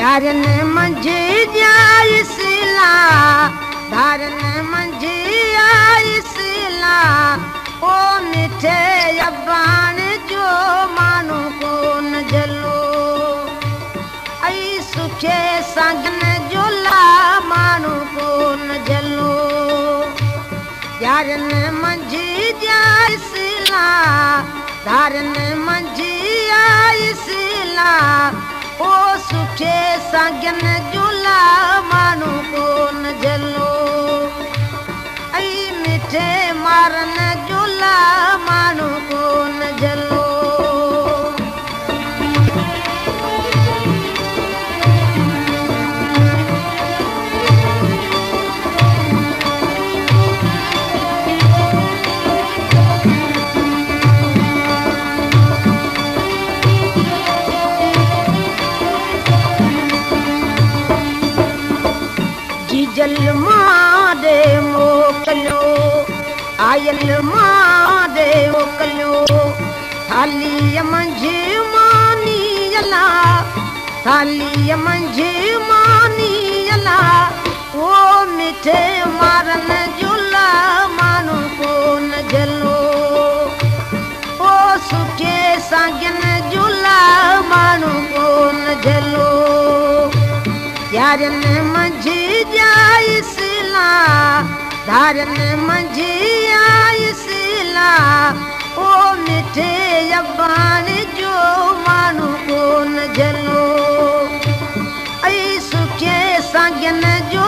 يارن منجهه ڄائي سلا، ڌارن منجهه آئي سلا، او مٺي اباڻ جو ماڻهو ڪونه جهلو. ۽ سکي سانگن جو لا ماڻهو ڪونه جهلو. يارن منجهه ڄائي سلا، ڌارن منجهه آئي سلا، او سکي سانگن جو لا ماڻهو ڪونه جهلو. ۽ مٺي مارن جو لا ماڻهو ڪونه جهلو. جيجل مان ڏي موڪليو، آيل مان ڏي موڪليو، ٿالهيءَ منجهه ماني الا، ٿالهيءَ منجهه ماني الا، او مٺي مارن جو لا ماڻهو ڪونه جهلو. او سکي سانگن جو لا ماڻهو ڪونه جهلو. يارن منجهه ڄائي سلا، ڌارن منجهه آئي سلا، او مٺي اباڻ جو ماڻهو ڪونه جهلو. ۽ سکي سانگن جو